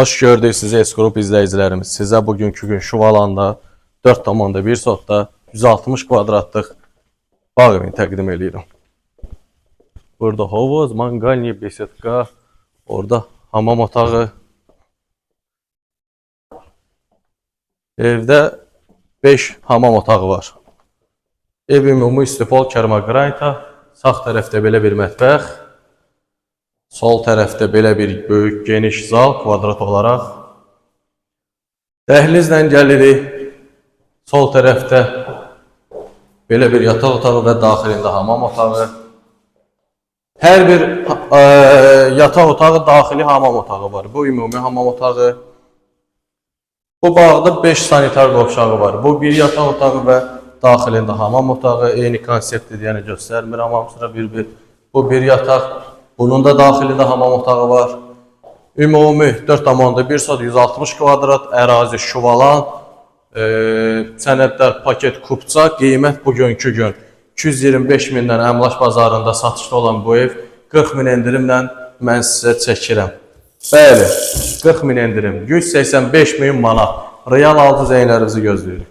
Hoş gördük sizi S Qrup izləyicilərimiz. Sizə bugünkü gün Şuvalanda 4,1 sotda 160 kvadratlıq bağ evini təqdim eləyirəm. Burada hovuz, mangalni, besetka, orada hamam otağı. Evdə 5 hamam otağı var. Ev ümumi istipol kermogranita. Sağ tərəfdə belə bir mətbəx. Sol tərəfdə belə bir böyük geniş zal kvadrat olaraq. Dəhlizlə gəlirik. Sol tərəfdə belə bir yataq otağı və daxilində hamam otağı. Hər bir yataq otağı daxili hamam otağı var. Bu ümumi hamam otağı. Bu bağda 5 sanitar qovşağı var. Bu bir yataq otağı və daxilində hamam otağı. Eyni konseptdir, yəni göstərmirəm hamısına bir-bir. Bu bir yataq. Bunun da daxilində hamam otağı var. Ümumi 4,1 sot 160 kvadrat ərazi Şuvalan. Sənədlər paket kupça, qiymət bugünkü gün 225 mindən əmlak bazarında satışda olan bu ev 40 min endirimlə mən sizə çəkirəm. Bəli, 40 min endirim, 185 min manat. Real alıcı zəyinlərinizi gözləyirik.